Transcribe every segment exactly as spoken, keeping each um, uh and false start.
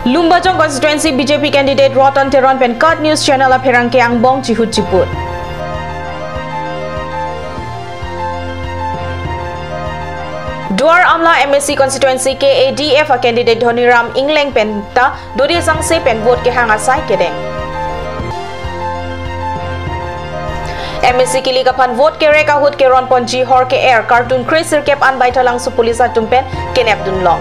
Lumbajong constituency B J P candidate Roton Teron pen KAT News Channel apherangke angbong chihut chiput. Duar Amla M A C constituency K A D F a candidate Dhoniram Ingleng pen ta dode sangse pen vote kehang asai kedeng. M A C kilik aphan vote kerek ahut keron ponji hor ke-er kartun kre sirkep an Baithalangso police atum pen kenep dunlong.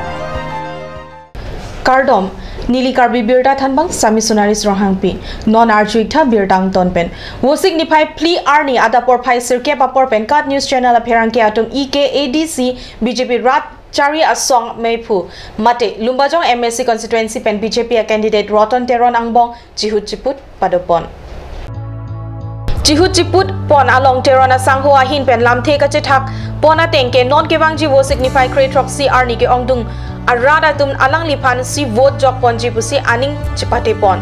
Kardom, neli Karbi Birta thanbang Sami Sonaris Ronghangpi. Non arju-ik tha birta angton pen. Vosik niphai phli arni adap porphai sirkep apor pen KAT News Channel apherangke atum E K A D C B J P rat chari asong meiphu mate Lumbajong M A C constituency pen B J P a candidate Roton Teron angbong chihut chiput padopon. Chihut chiput pon along Teron asangho ahin pen lamthe kachethak pon ateng ke non kevangji vosik niphai kre throksi arni ke-ongdung arat atum alangliphan si vote jok ponji pusi aning chepate pon.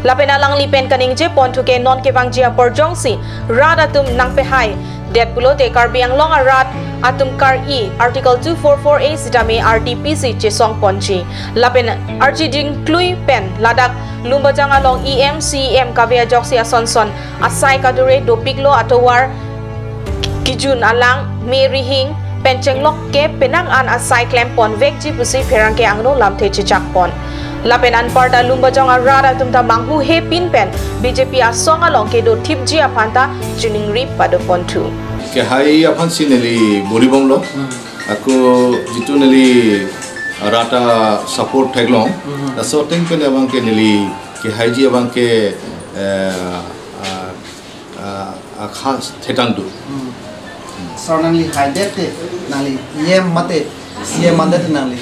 Lapen alangli pen kaningje ponthu ke non kevangji apor jongsi rat atum nangpehai det pulote Karbi Anglong arat atum kar-i Article two four four A sitame R T P C chesong ponji. Lapen arji dingklui pen ladak Lumbajong along E M, C E M kave ajoksi asonson asai kadure dopiklo atovar kijun alang me rihing pen chenglok ke penang an asai klem pon vekji pusi pherangke angno lamthe chechak pon. Lapen anparta Lumbajong arat atum ta manghu he pin pen B J P asong along kedo thipji aphan ta chiningri padoponthu. Kehai aphan si neli buri bomlo. Ako jitu neli rata support theklong. Mhm. Laso ateng pen abang ke neli kehaiji abang ke, eh, ah, ah, akha thetang tu. Hmm. Sir, nangli haidet te, nangli E M mate, C E M mate nangli.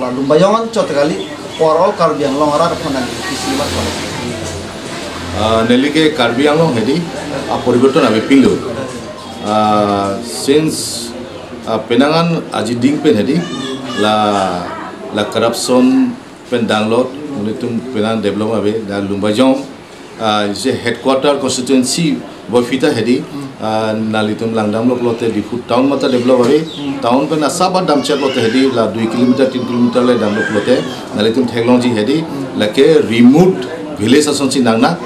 La Lumbajong chot kali, for all Karbi Anglong arat aphan nangli, isi mat kono. Ah, neli ke Karbi Anglong hedi, ah, poriborton ave pinlo. Ah, since, ah, penang an aji ding pen hedi, la, la corruption pen danglot, nelitum penang develop ave, la Lumbajong, ah, je headquarter constituency voiphita hedi, ah, nelitum langdamlo pulote Diphu town mata develop ave, town pen asap damcheklote hedi, la dui kilometer, tin kilometer le damlo pulote, nelitum theklongji hedi, lake remote village asonsi nangna,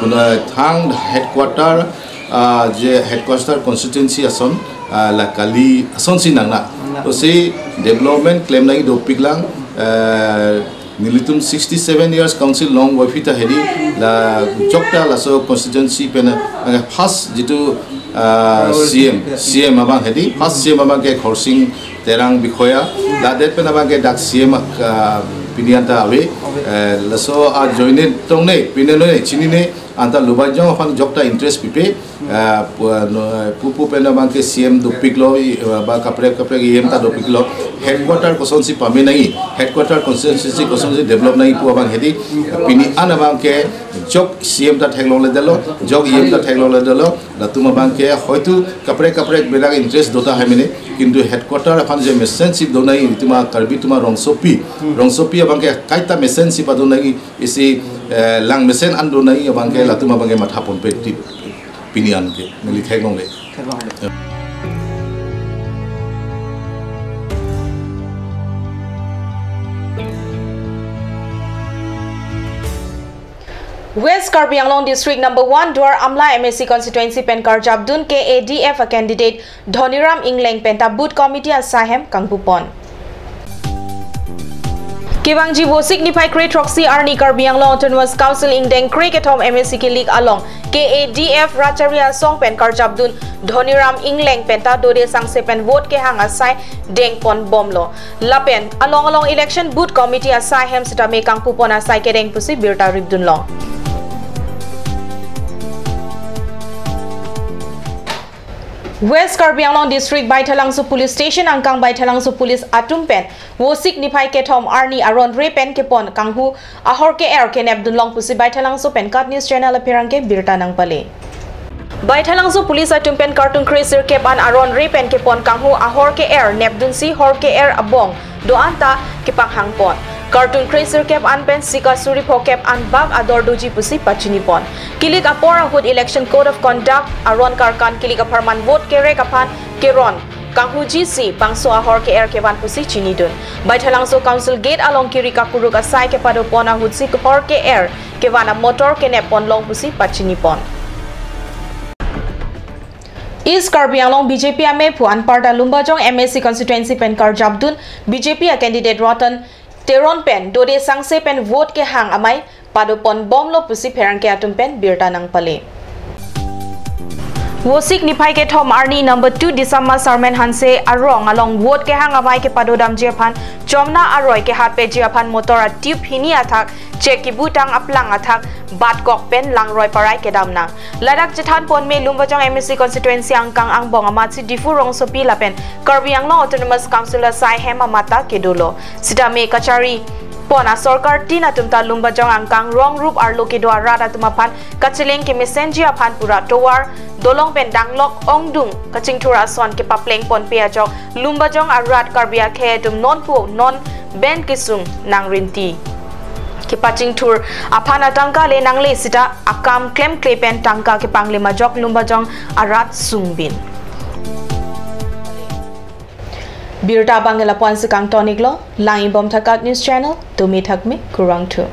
kuna thang headquarter, ah, je headquarter constituency ason, ah, la kali asonsi nangna. Nangna. Pusi development klem nangji dopiklang, eh, nelitum sixty seven years council long voiphita hedi, la jokta laso constituency pen, eh, first jitu, ah, Horsing, C M, ya. C M abang hedi, first C M abang ke Horsing Terang Bikhoya, ladet pen abang ke dak C M, ah, pini anta ave, ave. Eh, laso ajoine tongne, pine noi, chinine, anta Lumbajong aphan jokta interest pipe, ah, pu-, no, pupu pen abang ke C M dopiklo, i, ah, ba kaprek kaprek E M ta dopiklo, headquarter kosonsi pame nangji, headquarter constituency kosonsi develop nangji pu abang hedi, pini an abang ke jok C M ta theklongledetlo, jok E M ta theklongledetlo, latum abang ke hoitu kaprek kaprek bedak interest do tahai mene, kintu headquarter aphan je mesensi do nangji, itum a Karbi atum arongsopi, rongsopi abang ke kaita mesensi pado nangji, isi, eh, lang mesen an do nangji abang ke latum abang ke matha ponpe ti pini an ke neli theklongle. Theklongle. Ya. West Karbi Anglong District number one Duar Amla M A C constituency pen karjapdun K A D F a candidate Dhoniram Ingleng penta booth committee asai ahem kangpupon. Kevangji vosik niphai kre throksi arni Karbi Anglong Autonomous Council ingdeng kre kethom M A C kilik along K A D F rat chari asong pen karjapdun Dhoniram Ingleng penta dode sangse pen vote kehang asai dengpon bomlo. Lapen along along election booth committee asai ahem sitame kangpupon asai kedeng pusi birta ripdunlong. West Karbi Anglong District Baithalangso Police Station angkang Baithalangso Police atum pen vosik niphai kethom arni aron re pen kepon kanghu ahor ke-er kenepdunlong pusi Baithalangso pen KAT News Channel apherangke birta nangpale. Baithalangso Police atum pen kartun kre sirkep an aron re pen kepon kanghu ahor ke-er nepdunsi hor ke-er abong do-an ta kepanghangpon. Kartun kre sirkep an pen sika suri phokep an bak ador doji pusi pachinipon. Kilik apor ahut Election Code of Conduct aron karkan kilik apharman vote kerek aphan keron kanghuji si bangso ahor ke-er kevan pusi chinidun. Baithalangso Council Gate along kiri kakuruk asai kepadopon ahutsi hor ke-er kevan amotor kenep ponlong pusi pachinipon. East Karbi Anglong B J P amephu anparta Lumbajong M A C constituency pen karjapdun B J P a candidate Ratan Teron pen dode sangse pen vote kehang amei padoponbomlo pusi pherangke atum pen birta nangpale. Vosik niphai kethom arni number two Disama Sarmen Hanse arong along vote kehang amei kepadodamji aphan chomna aroi kehat peji aphan motor a tube hini athak chek kibutang aplang athak batkok pen langroi parai kedam nang. Ladak chethan ponme Lumbajong M A C constituency angkang angbong amatsi Diphu rongsopi lapen Karbi Anglong Autonomous Council asai hem amata kedolo. Sitame kachari pon asorkar tin atum ta Lumbajong angkang rong rup arlo kedo arat atum aphan kacheleng kemesenji aphan pura tovar dolong pen danglok ongdung kachingthur ason kepapleng ponpe ajok Lumbajong arat Karbi akhei atum nonpu non ben kesung nangrinti. Kepachingthur aphan atangka le nangle sita akam klemkle pen tangka kepanglem ajok Lumbajong arat sungbin. Birta abang ke lapu-an si kangtoniklo, lang-ibom thakat news channel, tumi thakme kurvangthu.